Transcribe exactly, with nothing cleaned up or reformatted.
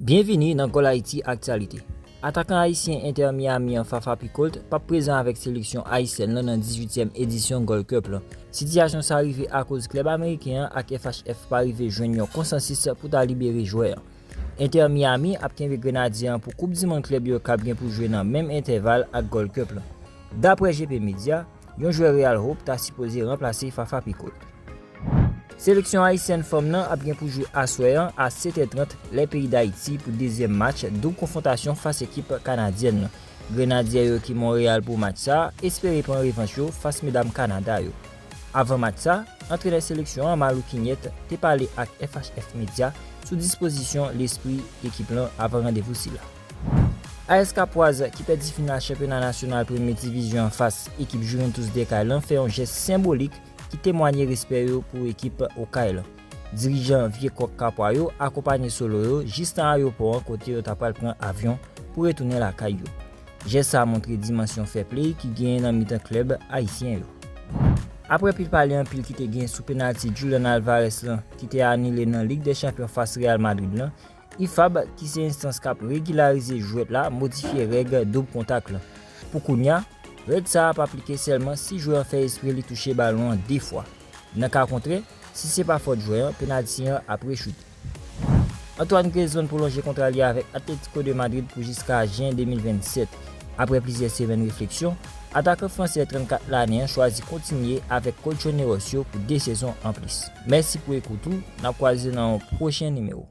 Byenvini nan Goal Haiti Actualité. Atakan ayisyen Inter Miami an, Fafa Picault, p ap prezan avèk seleksyon ayisyèn lan nan dizuityèm edisyon Gold Cup lan. Sitiyasyon sa rive akoz klèb ameriken an ak F H F pa rive jwenn yon konsansis pou ta libere jwè an. Inter Miami ap kenbe Grenadye an pou Koup di Mond klèb yo k ap gen pou jwe nan menm entèval ak Gold Cup lan. Daprè G P Media, yon jwè Real Hope ta sipoze ranplase Fafa Picault. Seleksyon ayisyèn fanm nan ap gen pou jwe aswè an a sèt è trant lè peyi Dayiti pou dezyèm match doub konfwontasyon fas ekip kanadyèn nan. Grenadyè yo ki Monreyal pou match sa a espere pran revanch yo fas medam Kanada yo. Avan match sa, antrenè seleksyon an, Malou Quignette, te pale ak F H F Media sou dispozisyon lespri ekip lan avan randevou sila. A S Kapwaz, ki pèdi final chanpyona nasyonal premye divizyon an fas ekip Juventus de Kay lan, fè yon jès senbolik ki temwanye respè yo pou ekip Okay lan. Dirijan Vye Kòk Kapwa yo akonpanye Solo yo jistan ayewopò an kote yo ta pral pran avyon pou retounen lakay yo. Jès sa a montre dimansyon fair play ki genyen nan mitan klèb ayisyen yo. Apre pil pale anpil ki te gen sou penalti Julian Alvarez lan ki te anile nan Lig dè Chanpyon fas Real Madrid lan, I F A B, ki se enstans k ap regilarize jwèt la, modifye règ doub kontak lan. Pou kounya, règ sa a ap aplike sèlman si jwè an fè espre li touche balon an de fwa. Nan ka kontrè, si se pa fòt jwè an, penalti an ap rechoute. Antoine Griezmann pwolonje kontra li avèk Atlético de Madrid pou jiska jen de mil vennsèt. Apre plizyè semèn refleksyon, atakan fransè trannkat lane an chwazi kontinye avèk Colchoneros yo pou de sezon anplis. Mèsi pou ekout ou, n ap kwaze nan yon pwochen nimewo.